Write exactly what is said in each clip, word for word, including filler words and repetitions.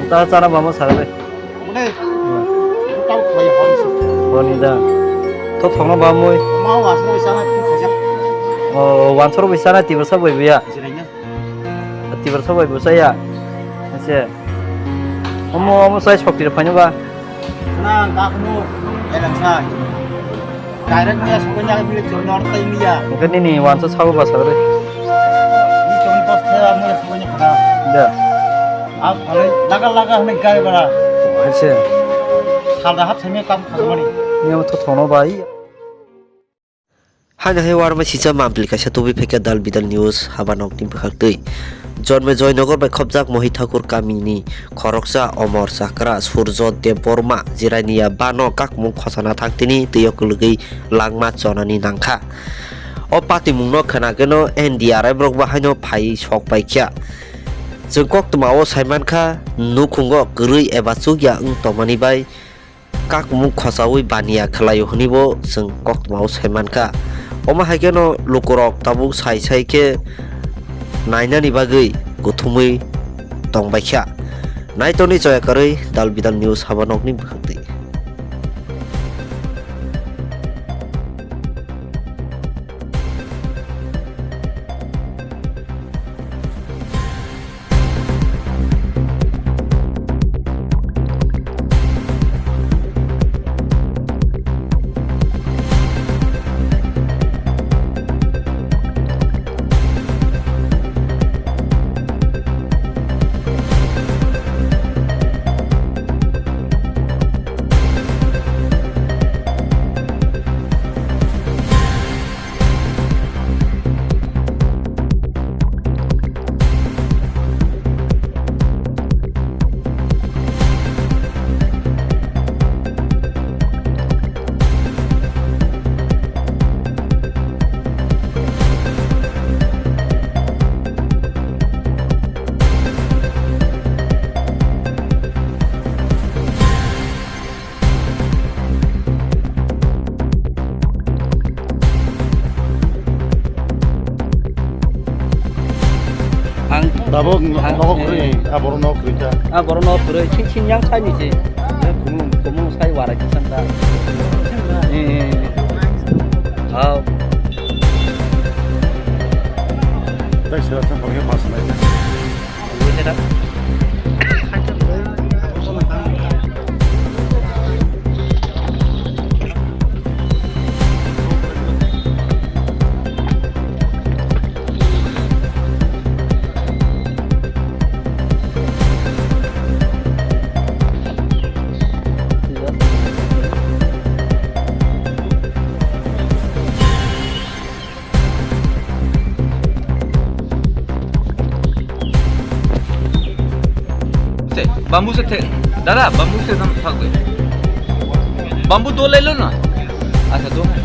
Ta chana bamo sara bai. Mane, tau khlai hon se. Honi da. To thongno bamoi. Ma wansoro bai chana tu khaja. O, wansoro bai chana tibrasa bai buya. Jirainya. Tibrasa bai busa ya. Ase. Omo, omo sai sokti phaino ba. Na, kakno, elang sai. Direct maya sokoi nya bile chon nor tai maya. Hingke nini wansa sabo basa bre. Ni chon pos the maya sokoi nya khana. Da. Ap phale laga laga hme gai bara. Aise. Salda hap seme kam khagmani. Ni amo to thono bai. Haino hai warma sisa mampli kaisa tubi phekya dal bidal news haba nokni bwkhak twi. Jonme Joynagar bai khopjak Mohithakur kamini khoroksa Omor Chakra Surjo Debbarma Jirania bano kakmung khosana thangtini twiyo kwlwgwi langma chonani nangkha. O patimungno khwnagwino N D R F rokbo haino phaiwi sok paikha. Chwng koktwmao saimankha, nukhungo kwrwi eba chukya wng tongmani bai kakmung khosaui baniya khlaio hwnwibo chwng koktwmao saimankha. Omo hai kheno lukurok tabuk sai sai khe nainani bagwi kuthumui tongbaikha. Naitorni choya kwrwi dal bidal news haba nokni bwkhak twi. Ang tabuk ang, nogo eh, kwrwi, ah, borok nogo kwrwi ta. Ah, borok nogo kwrwi, sing sing yang sai ni se. Kumung, kumung sai warai kisang ta. Eh, eh, eh. Hao. Tai sira sa pakai pas lai. से, बाम्बू से थे-, दादा, बाम्बू से एकदम भाग गए। बाम्बू दो ले लो ना। अच्छा, दो है।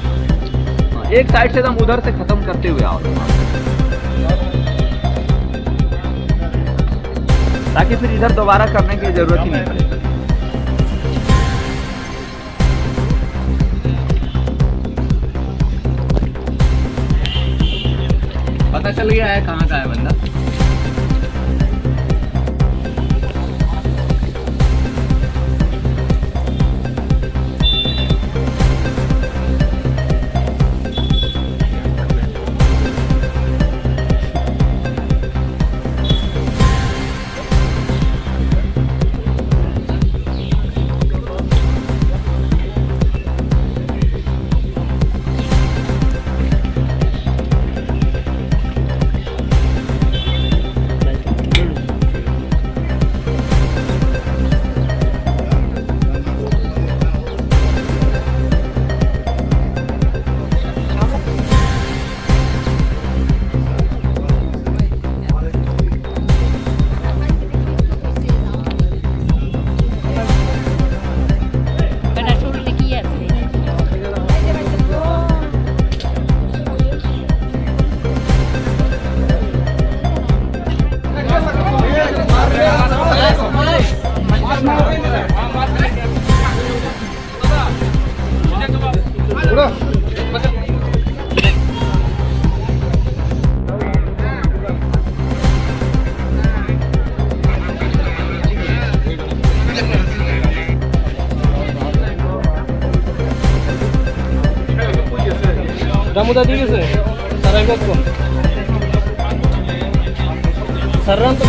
हाँ, एक साइड से एकदम उधर से खत्म करते हुए आओ। ताकि फिर इधर दोबारा करने की जरूरत ही नहीं पड़े। पता चल गया है कहाँ का है बंदा। Muda di gese. Sarai gotton. Sarran to.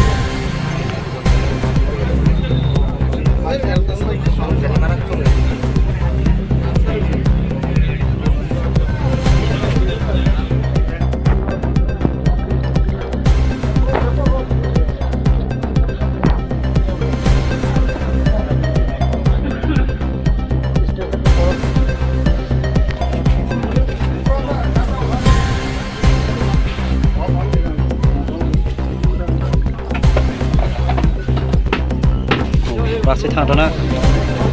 Bus se thang thana.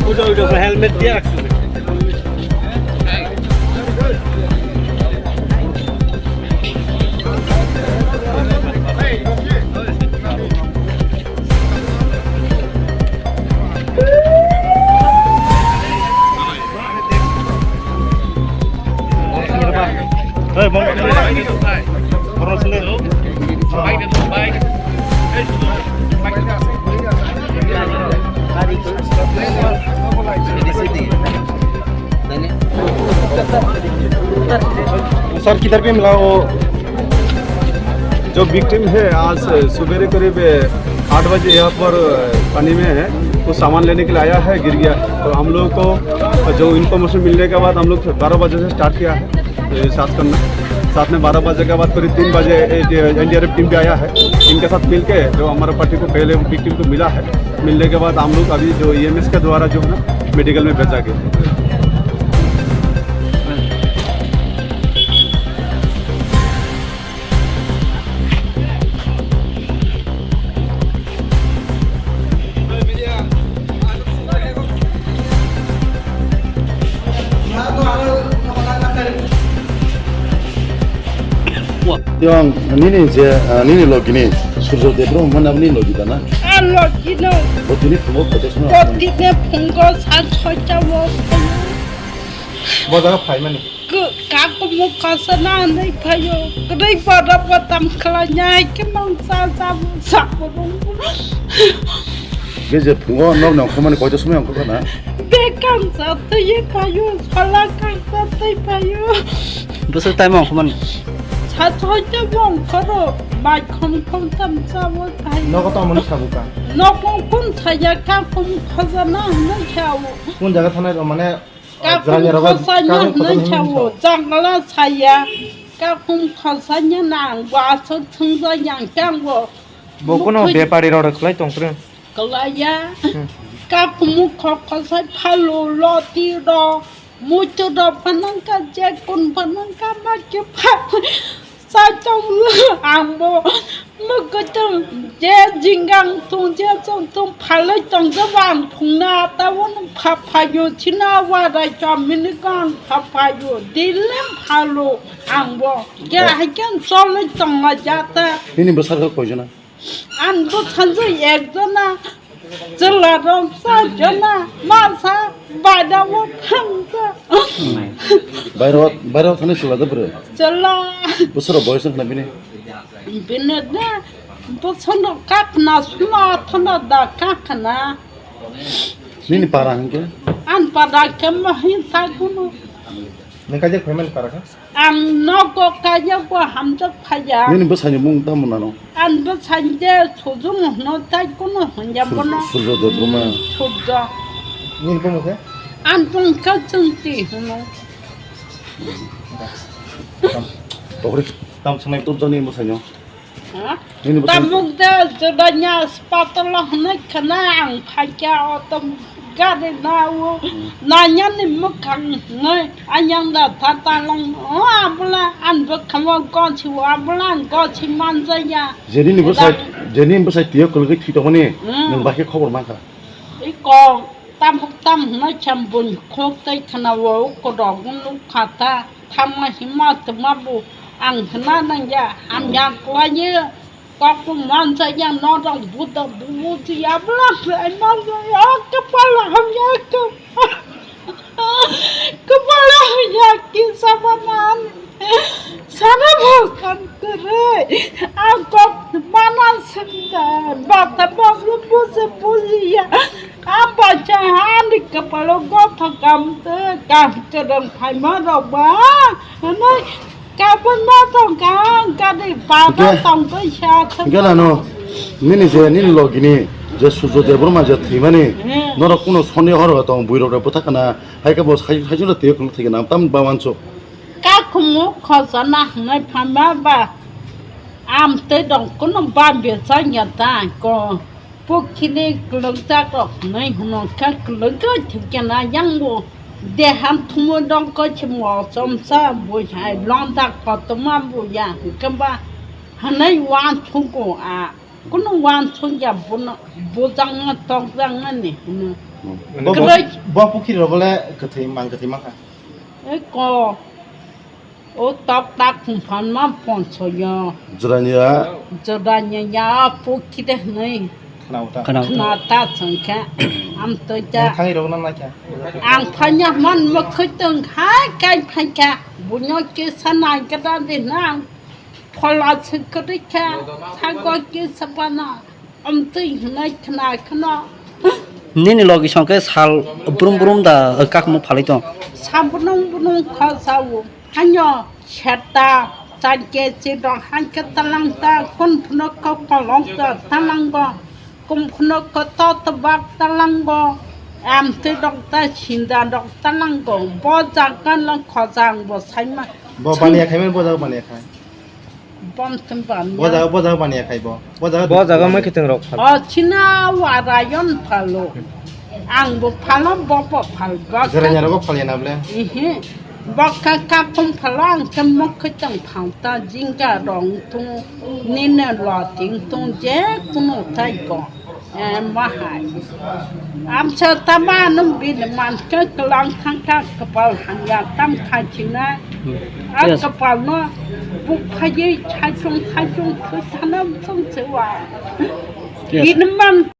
Udah, udah, helmet dia. Sir, किधर पे मिला वो? जो विक्टिम है, आज सुबेरे करीब आठ बजे यहाँ पर पानी में है, कुछ सामान लेने के लिए आया है, गिर गया। तो हम लोग को जो इन्फॉर्मेशन मिलने के बाद हम लोग बारह बजे से स्टार्ट किया है, ये, सर्च करना। साथ में बारह बजे के बाद करीब तीन बजे एक एनडीआरएफ टीम भी आया है। इनके साथ मिलके जो हमारा पार्टी को पहले विक्टिम को मिला है, मिलने के बाद हम लोग अभी जो ईएमएस के द्वारा जो है ना, मेडिकल में भेजा गया। Yang nini je, ah, nini logi ni Surjo Debro mana nini logi dana? Ah, logi no. Bo tini phungo kote sma. Bo tini phungo sa choi cha wo. Bo jaga phai mani. Kakumu khasa na nai phayo. Kudai pada padam khala nyai ke mang sa sa sa. Ge je phungo nok nong khomani kote sma yang khana. Be kang sa tei phayo. Sala kang sa tei phayo. Bwswk time ongkhormani? Sa choi cha bong khoro. Bai khom khom tam sa wo phayo. Nogo tongmani sabuka. Nok ong khum saya kakum khasa na nai chao. Kun jaga thanai mane Kakum khosanya hwnwi sao, jangla saya. Kakum khosanya nang, bo aswk thwngjakya ang khe ang bo. Bo kuno bepari rok khlai tong kwrwng. Kwlaiya. Kakum khosai phalo, loti rok, muitu rok phanang kha, jekun phanang kha, ma khe pha. Sa tong ang bo mwkhuitwng je jingang tong je chong tong phalwi tong je bo ang phungna ta bono pha phayo china warai chamini kang pha phayo dilem phalo ang bo ke hai khe cholwi tong la jata. Nini bwsarok koijona? Ang bo sanjak ekjona. Chwla rok sa jona masa baida o thangsa. Bairo, bairo thani chwla da bwrwi? Chwla. Bwswk boyos wngkha bini? Bini da bwswk no kakna suna thana da kakna. Nini para hwnkhe? An para khe mo hin ta kuno. Nini kaijak phaimani para khe? Ang nogo kaya bo hamjak phaya. Nini bwsani mung tamo nano? Ang bwsani je Sujung hwno tai kuno hwnja bono. Surjo Debbarma. Surjo. Nini bumung khe? Ang bumung khe Jyoti hwno. Tam. Pokri. Tam sanai tubjani bwsani. Ha? Nini bwsai- Tabuk de jodanya hospital hwnwi khna ang phaikha auto gari na o nanyani mwkhang hwnwi ayang da tata long o abla ang bwkhamo gosi o abla ang gosi manjaya. Jeni ni bwsai, jeni bwsai tiyo kwlwgwi thwi tongmani Hmm. Nwng bahai khobor mankha. Iko tabuk tam hwnwi sam bun khok tei khna o kodok nuk khata. Thangma hima tuma bu ang hwna nangya, hamya kwlaiyo, kok mansa ya norok buda bubu ya bla bla mansa ya kapal hamya kapal hamya ki sabanan sana bu kan kere ang kok mana senda bata babu busi busi ya. Abo chai hani kapalo gothok kam te kam kereng phaima rok ba. Hanai Kabun ma tong ka, ang kani baba Hingke, tong twi sa thang. Hingke nano, nini je, nini logini je Surjo Debbarma je thwimani, Hmm. norok kuno Sunday horo tong buirok rok bwthak kana, hai khe bo sai, sai jora twi kwlwk thwikhe nang tam ba mancho. Kakhumu khojana hwnwi phanma ba, am tei dong kuno ba bechak ya ta ko. Pukhiri kwlwngjakrok hwnwi hwno khe kwlwngwi thwikhe na yang bo dehan thumo dongkho se mo chomsa bui hai longjak kotorma buya hwnkhe ba hwnwi uansukgo a, kunu uansukya bono bujakma tokjakmani hwno. Bo, bo, Kwrwi. Bo pukhiri rok le kwthwi mang kwthwi mankha. Eko. O tok tak phungphan ma ponso yo. Jranya. Jranya ya pukhi de nei. Khna uta. Khna uta. Khna ta sangkha. Am to ja. Ang thai rok na na kya. Ang phanya man mo khoi tong hai kai phai kha. Bunyo ke sanai ka da de na. Phola se kri kha. Sago ke sabana. Amtwi hwnwi khna kheno. Nini logi song khe sal brum brum da kakmung phalwi tong. Sa bunung bunung kho sao. Hanyo seta changke chidong hangke talang ta kun phunuk kho kolong ta talang go. Kum phunuk kho to tobak talang go. Amtwi dok ta sinda dok talang go. Bo jagka lang khojang bo saima. Bo baniya khai men bo jaga baniya khai. Bom tun bom Bo ya. Jaga, bo jaga baniya khai bo. Bo jaga Bo jaga mai khiteng rok phal. O china warayon phalo. Ang bo phalo, bo bo phal. Bo Jeranya ka- rok phal ya na ble. Ihi. Bo ka ka kum phalo ang ke mok khiteng phal ta jingga rong tung nina lo ting tung je kunu tai ko. Eh, mahai. Amsa tama nung bini man ke kelang thangka kepal hanya tam khachina. Hmm. A Yes. Kepal no buk khaye khachung khachung ke thanam sung sewa. Yes. Bini man